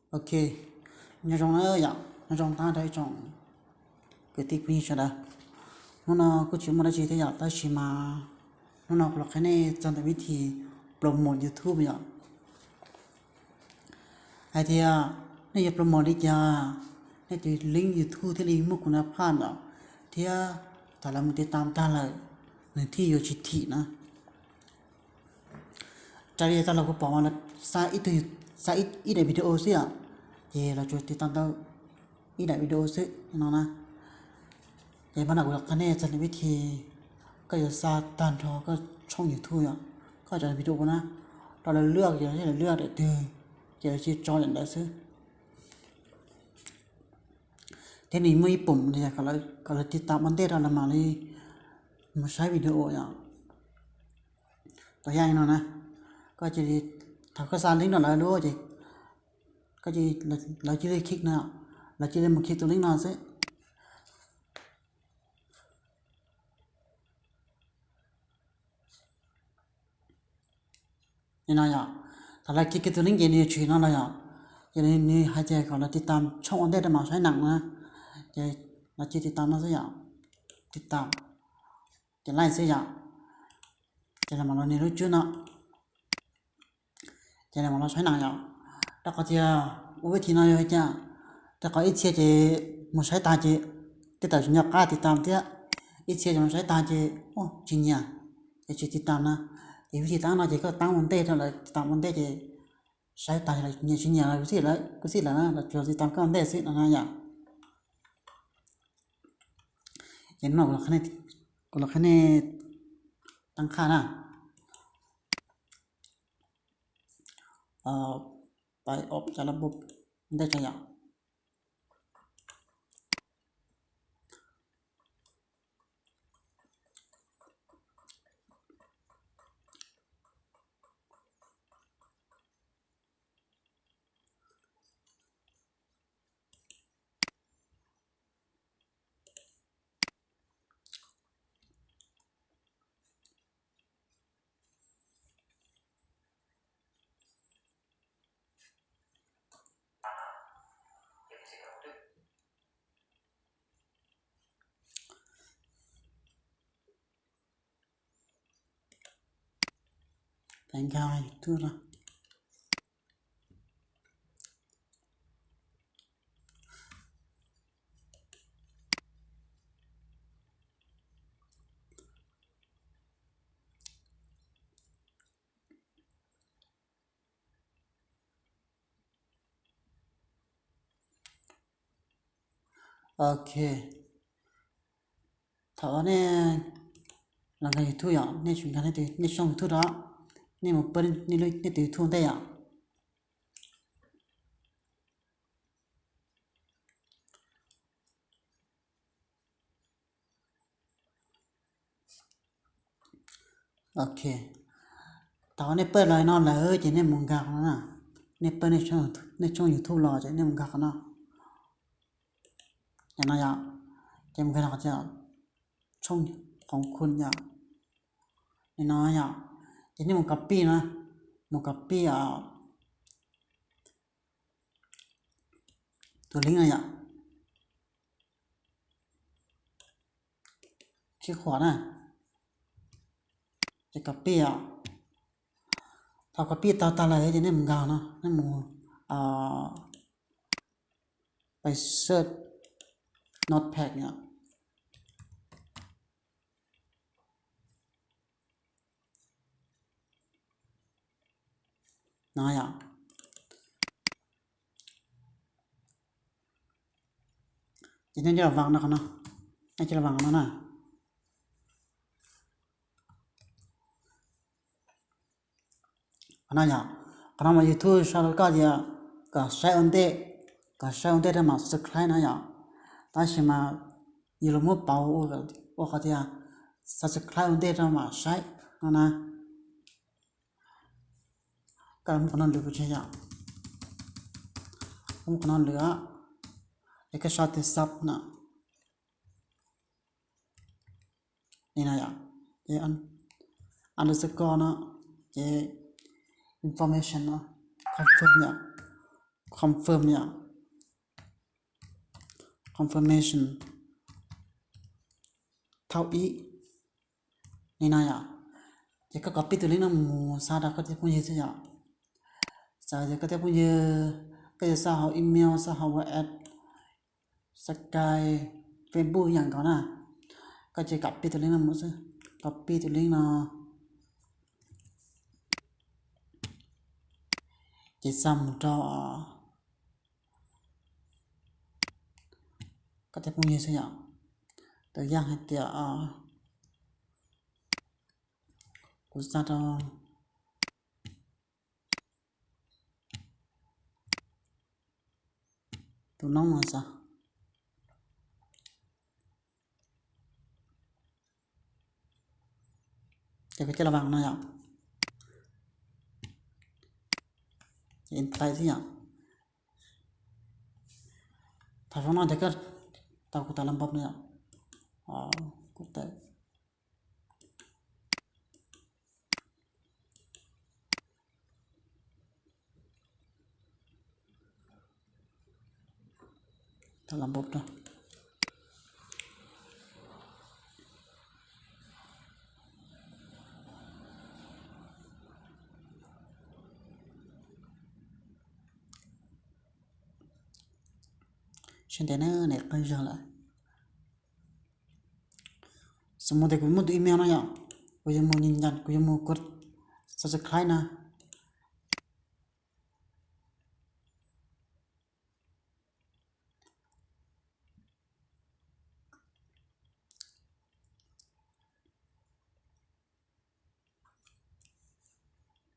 Ok, nyob zoo na yom, nyob zoo tag nrho ib tsoom kwv tij phooj ywg sawv daws. Hnub no kuj tsis muaj dab tsi thiab yom, tab sis mas hnub no kuv los qhia nej txog ntawm vib thi promote YouTube yom. Hais tias nej yuav promote li cas, nej tus link YouTube thiaj li muaj kuv na phaj ntawm, thiab thaum lawv mus tiv tam tag lawm, nws thiaj yuav tsis thim na. Raws li tau los kuv pom mas xa ib tug, xa ib daim video xwb yom, ces lawv tsuas tiv tam tau ib daim video xwb no na. Ces mas no kuv los qhia nej txog vib thi koj yuav xa tag nrho koj tshooj YouTube yom, koj cov video kuv na, rau lawv lwaj, ces lawv lwaj daim twg ces lawv cia tso daim ntawd xwb. Thiab nws muaj ib pum kom lawv tiv tam ua ntej rau lawv mam li mus saib video yom. Tau yaj no na, koj cia li, thaum koj xa link rau lawv lub ces lawv cia li khij no, lawv cia li mus khij tus link no xwb. Li no yom, thaum lawv khij tus link ces nws yuav tshwm no los yom, ces nws hais tias kom lawv tiv tam tshooj ua ntej rau mam saib neem na, ces lawv cia tiv tam no xwb yom, tiv tam, ces laij xwb yom, ces lawv mam los nias lub tswb no. Ces lawv mam los saib neem yom. Rau qhov tias ua vib thi no yog cas, rau qhov ib txhia ces mus saib tag ces tej tawm tsis nco qab tiv tam thiab, ib txhia ces mus saib tag ces tsis nyiam, ces tsis tiv tam na. Ces vib thi tab no ces koj tab ua ntej rau lawv tiv tam ua ntej ces saib tag lawv nyiam tsis nyiam los kuj xij lawm, kuj xij lawm na, lawv tsuas tiv tam koj ua ntej xwb no na yom. Ces no kuv los qhia nej tab qhaj na. Pais ob cov lab ntej tso yom. Peb nkag YouTube no. Ok. Thaum nej los nkag YouTube yom, nej tsum nkag nej tshooj YouTube rau, nej mus pab nej tus YouTube ntej yom. Ok. Thaum nej pab los no lawm ces nej mus nkag qhov no na. Nej pab nej tshooj YouTube los ces nej mus nkag qhov no. Yog no yom, ces mus nkag qhov tias tshooj khoov khu yom. Li no yom, ces nej mus copy no, mus copy tus link no yom. Sib qhuas na, ces copy os. Thaum copy tau tag lawm ces nej mus nkag no, nej mus pais search Notepad yom. No yom. Ces nej coj los vam no qhov no, nej coj los vam qhov no na. Qhov no yom, qhov no mas YouTube sau rau koj tias kom saib ua ntej, kom saib ua ntej rau mam subscribe no yom. Tab sis mas yus los muab pauv ua qhov tias subscribe ua ntej rau mam saib no na. Koj muab qhov no lwm pes tsawg yom, muab qhov no lwm, es koj sau tias sub no. Li no yom, ces underscore no, ces information no, confirm yom. confirm yom, confirmation thauj ib li no yom. Ces koj copy tus link no mus xa rau koj tej phooj ywg xwb yom. Xav tias koj tej phooj ywg, koj yuav xa hauv email, xa hauv WhatsApp, Skype, Facebook ib yam nkaus na. Koj ces copy tus link no mus xwb, copy tus link no ces xa mus rau koj tej phooj ywg xwb yom. Tus yam hais tias kuv xa rau tus noob no xwb, ces koj coj los vam no yom. Ces ntawd xwb yom. Thaum zoo no ces koj tau kuv tas lab npab no yom. Kuv tas tas lab npab rau. Sab ntev na, ntev qee zaug lawm. Xws li tias kuv muaj tus email no yom, kuv yuav mus, kuv yuav mus kov subscribe na.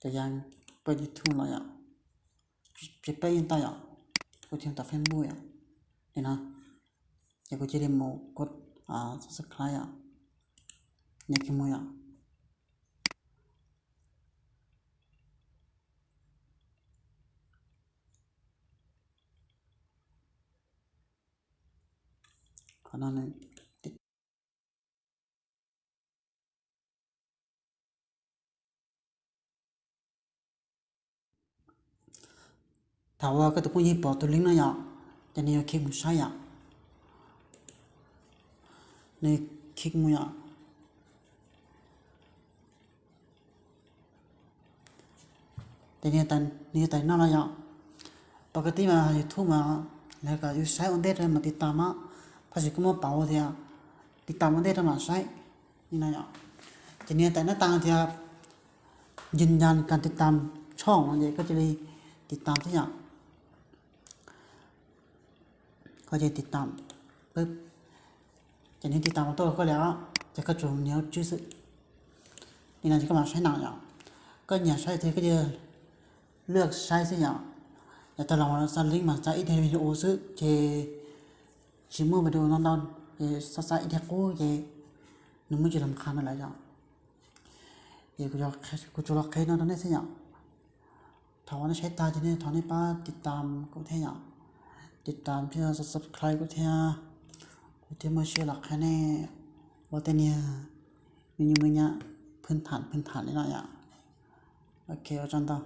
Ces yog pab YouTube los yom, ces pab yeej tau yom, kuv thiaj tau Facebook yom, li no. Ces kuv cia li mus kov subscribe yom, nyem kiag mus yom. Qhov no nws Thaum uas koj tus phooj ywg pom tus link no yom, ces nws yuav click mus saib yom, nws click mus yom. Ces nws yuav tawm no los yom. Pom koj tib mas YouTube mas lawv kom yus saib ua ntej rau mam tiv tam os, tab sis koj muab pauv tias tiv tam ua ntej rau mam saib li no yom. Ces nws yuav tawm nab tas tias yws yas kas tiv tam tshooj no ces koj cia li tiv tam thiab yom. Koj cia li tiv tam, ces nws tiv tam tuaj rau koj li os, ces koj tsuas nias lub tswb xwb. Li no ces koj mam saib na yom. Koj nyiam saib tias koj cia li lwaj saib xwb yom. Yog tag los xa link mas xa ib daim video xwb ces tsis muaj video no ntau, ces xa xa ib daim qub ces nws muaj tsis los qha no lawm yom. Ces kuv tsuas los qhia no rau nej xwb yom. Thaum uas nej saib tag ces nej thov nej pab tiv tam kuv thiab yom, tiv tam thiab subscribe kuv thiab, kuv thiaj muaj siab los qhia nej ua tej niag me nyuam me nyuam phwj tham phwj tham li no yom. Ok, ua tsaug ntau.